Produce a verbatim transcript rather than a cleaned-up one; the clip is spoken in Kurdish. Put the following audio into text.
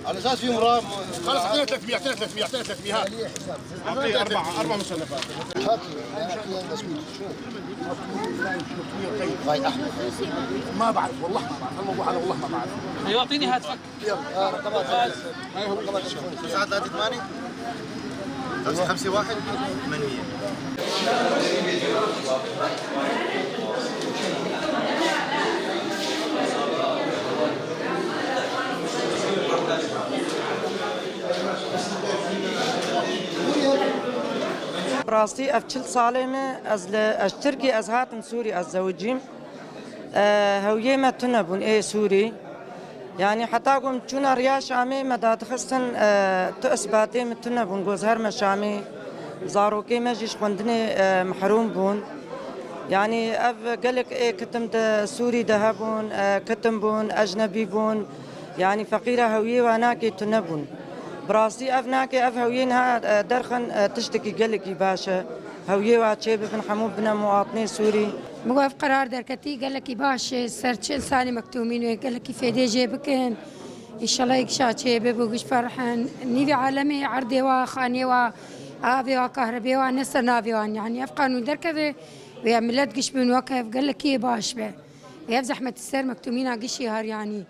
على اساس فيهم راب. خلاص، اعطينا ثلاثمية، اعطينا ثلاثمية، اعطينا ثلاثمية، ها. اعطيه اربعه، اربع مصنفات. ما بعرف، والله ما بعرف، الموضوع هذا والله ما بعرف. ايوه، اعطيني هاتفك. يلا، آه، رقمات. هاي هو. رقمات التليفون. تسعة ثلاثة ثمانية، خمسة خمسة واحد، ثمانمية. Rastî ev çil salê me ez li, ez ji Tirkiyê ez hatim Sûrî ez zewicîm. E, hewiyê me tune bûn ê Sûrî. Yanî heta ku em çûna riya Şamê me dadixistin, e, tu isbatê min tune bûn, goz her me Şamê. Zarokê me jî ji xwendinê, e, mehrûm bûn. Yanî ev gelek ê kitim di Sûrî de hebûn, e, kitim bûn, ecnebî bûn. Yanî feqîra hewiyê wa nakê tune bûn. Bi rastî ev nakê, ev hewiyê niha, e, derxin, e, tiştekî gelekî baş e. Hewiyê wa çê bibin, hemû bine muwatinê Sûrî. Min got ev qerar derketî gelekî baş e, ser çi insanê mektûmîn wê gelekî fêdê jê bikin. Înşallah giş a çê bibû, giş ferhin. Nîvê alemê erdê wa, xaniyê wa, avê wa, kahrebê wa, ne ser navê wan. Yanî ev qanûn derkeve, wê millet giş bin weke ev gelekî baş be. Wê ev zehmetî ser mektûmîna gişî har yanî.